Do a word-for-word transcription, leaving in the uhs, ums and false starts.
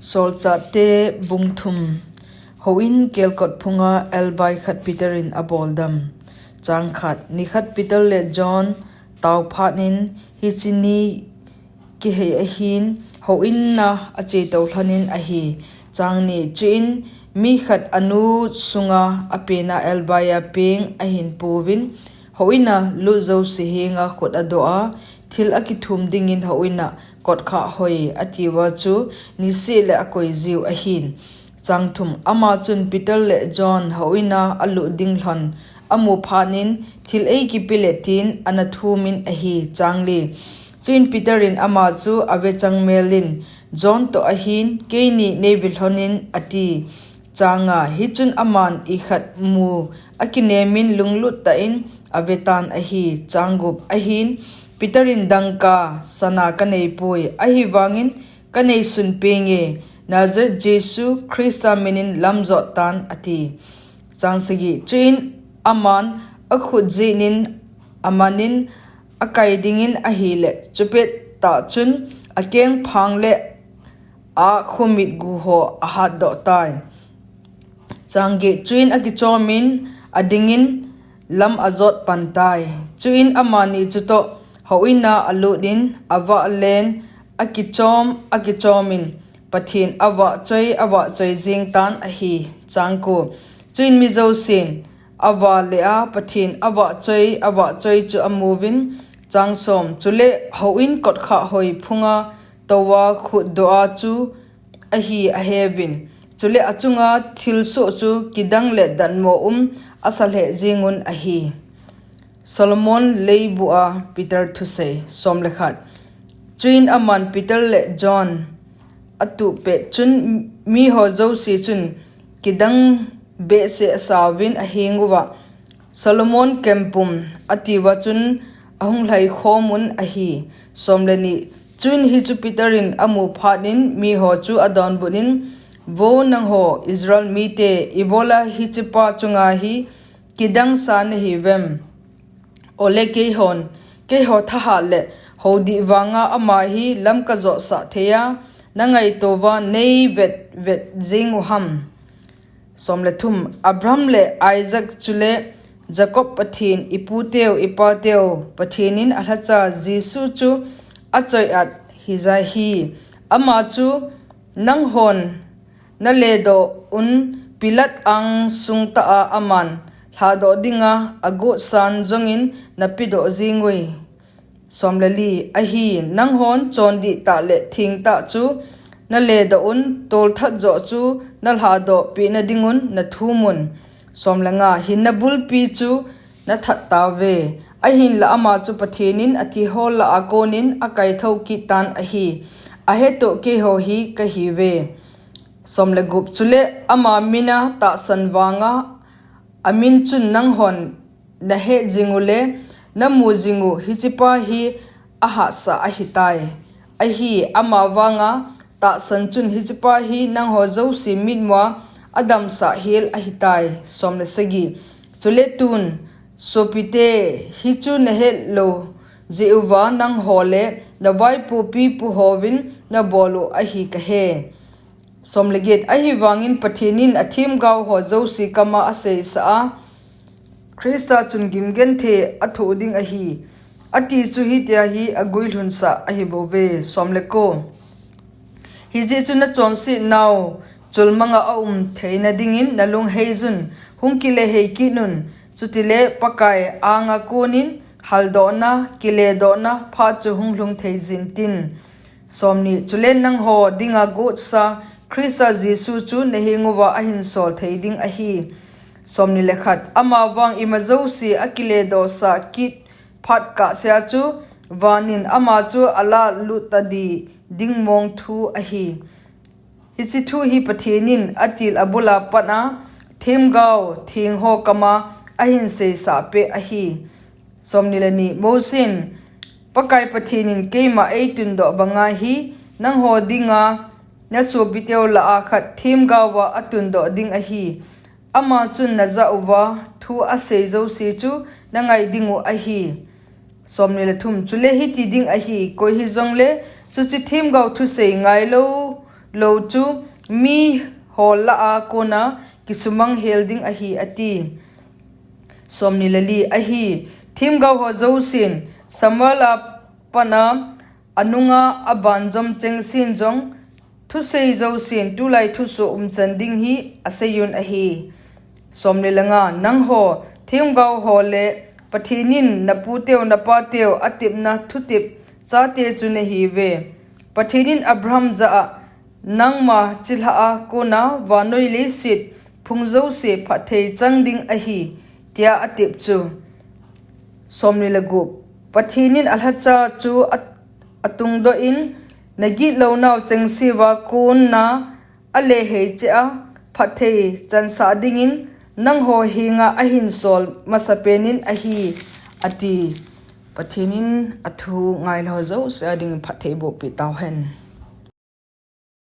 Solchahte bung thum. Houin kelkot phunga elbai khat Peter in a boldam. Chang khat. Nikhat Peter le John tao phat in, hiche ni kihei ahin, houin a a che to lhonin ahi. Chang ni. Chuin mi khat a nu sunga a pena elbai a peng a hin puvin, houin a lut jouse henga khut a doh a, thil a kithum dingin houin a kot khah hoi a tiuva chu niseh le a koi jiu ahin. Chang thum. Ama chun Peter le John houin a a lut ding lhon a mu phat in, thil ei kipe le tin a na thumin ahi. Chang li. Chuin Peter in ama chu a ve chang mel in, John toh ahin, keini nei ve lhonin a ti. Chang nga. Hichun aman ikhat mu a kinemin lunglut tah in a ve tan ahi. Chang gup. Ahin Peter in, dangka sana ka nei poi, ahivangin ka nei sun penge, Nazareth Jesu Christa minin lam jot tan a ti. Chang sagi. Chuin aman a khut jinin a manin a kai dingin ahile, chupet tah chun a kengphang le a khumit gu ho a hat doh tai. Chang get. Chuin a kichomin a dingin lam a jot pan tai. Chuin amani chutoh houin a a lut in a vah len a kichom a kichomin Pathen a vahchoi a vahchoi jing tan ahi. Chang ko. Chuin mi jousen a vah le a Pathen a vahchoi a vahchoi chu a muvin. Chang som. Chule houin kot khah hoi phunga toh a khut doh a chu ahi a heuvin. Chule a chunga thilsoh chu kidang le datmo um a sa lheh jingun ahi. Solomon leibu a Peter thusei. Som le khat. Chuin aman Peter le John a tuh pet chun mi ho jouse chun kidang behseh a sauvin a heng uva, Solomon kempum a tiuva chun a hung lhai khomun ahi. Som le ni. Chuin hichu Peter in a mu phat in mi ho chu a donbut in, Vo nangho Israel mite, ibola hiche pa chunga hi kidang sa na hiuvem? Ole keihon, keiho thahat le hou dih vanga ama hi lam ka jot sah thei a, na ngaito uva nei vet vet jing u ham? Som le thum. Abraham le Isaac chule Jacob Pathen, i puteu i pateu Pathen in a lhacha Jesu chu a choi-at hija hi. Ama chu nanghon na ledoh un Pilat ang sung tah a aman lhadoh dinga a gotsan jongin na pedoh jing uve. Som le li. Ahi, nanghon chondih tah le theng tah chu na ledoh un, tolthat joh chu na lhadoh peh na dingun na thum un. Som le nga. Hinna bulpi chu na that tauve. Ahinla ama chu Pathen in a thihol lah a konin a kaitho kit tan ahi. A hetoh keiho hi ka hiuve. Som le gup. Chule ama mina tahsan vanga a min chun nanghon na het jing u le na mu jing u, hiche pa hi a hahsa ahitai. Ahi, ama vanga tahsan chun hiche pa hi nangho jouse mitmua a damsah hel ahitai. Som le sagi. Chule tun, sopite, hichu na het lou jeh uva nangho le na vaipopi pu hovin na bol u ahi ka he. Som le get. Ahivangin Pathen in a themgao ho jouse kama a seisah a, Christa chun gimgenthei a thoh ding ahi, a ti chu hitia hi a guilhunsah ahi bouve. Som le ko. Hijeh chun na chonset nau chulmanga a um theina dingin na lung heijun, hung kile hei kit un, chutile Pakai anga konin haldohna, kiledohna phat chu hung lhung thei jin tin. Som ni. Chule nangho dinga gotsa Christa Jesu chu na heng uva a hin sol thei ding ahi. Som ni le khat. Ama vang ima jouse a kiledohsah kit phat kahsea chu, vanin ama chu a lalut ta di ding mong thu ahi. Hiche thu hi Pathen in a til a bula pat a themgao theng ho kama a hin seisah peh ahi. Som ni le ni. Mosen, Pakai Pathen in keima ei tundoh banga hi, nangho dinga na sopiteu lah a khat themgao a a tundoh ding ahi. Ama chun na jah uva thu a sei jouse chu na ngai ding u ahi. Som ni le thum. Chule hiti ding ahi, koi hijongle chuche themgao thusei ngai lou lou chu miho lah-a kona kisumang hel ding ahi, ati. Somni le li. Ahi, themgao ho jousen Samuel a pat a anunga abanjom chengsen jong thusei jousen tulai thusoh umchan ding hi aseiyun ahi. Somni le nga. Nangho themgao ho le Pathen in naputeu napateu atepna thutep chate chu nahiuve. Pathen in Abraham jah a, nangma chilhah a kona vannoi leiset phung jouse phatthei chang ding ahi, tia atep chu. Somni le gup. Pathen in alhacha chu a, atungdoh in, nagitlounau chengseuva kona alehei cheh a phatthei chansah dingin nangho henga ahinsol masapen in ahi, ati. Pathen in athu ngailou jouse a dingin phatthei boh peh tauhen.